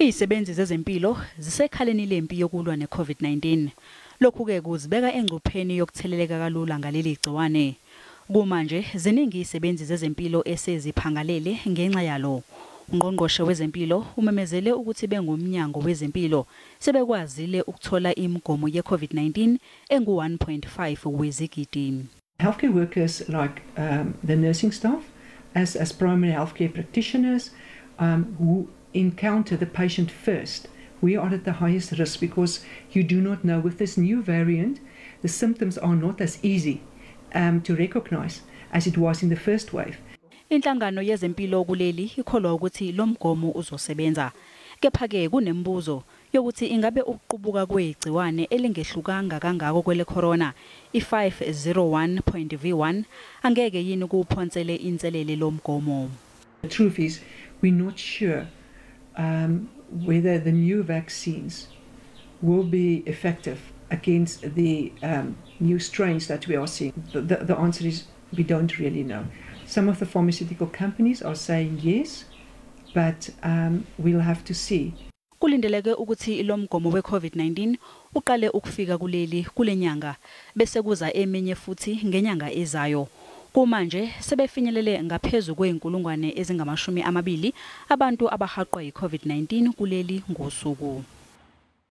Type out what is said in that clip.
Izisebenzi zezempilo zisekhaleni lempi yokulwa ne-COVID-19. Lokhu-ke kuzibeka engcupheni yokutheleleka kalula ngaleli gciwane. Kumanje ziningi izisebenzi zezempilo eseziphangalele ngenxa yalo. Ungqongqoshe wezempilo umemezele ukuthi bengumnyango wezempilo sebekwazile ukuthola imigomo ye-COVID-19 engu-1.5 wezigidi. Healthcare workers like the nursing staff, as primary healthcare practitioners who encounter the patient first, we are at the highest risk because you do not know with this new variant, the symptoms are not as easy to recognize as it was in the first wave. Inhlangano yezempilo kuleli ikholwa ukuthi lo mgomo uzosebenza. Kepha-ke kunembuzo yokuthi ingabe ukuqubuka kwegciwane elingehlukanga kangako kwele corona i-501.V1 angeke yini kuwuphonsele inselele lo mgomo. The truth is we're not sure whether the new vaccines will be effective against the new strains that we are seeing. The answer is we don't really know. Some of the pharmaceutical companies are saying yes, but we'll have to see. Kulindeleke ukuthi lo mgomo we-COVID-19 uqale ukufika kuleli kulenyanga bese kuza eminye futhi ngenyanga ezayo. Kumanje sebefinyelele ngaphezulu kwey'nkulungwane ezingama-20 abantu abahaqwa yi-COVID-19 kuleli ngosuku.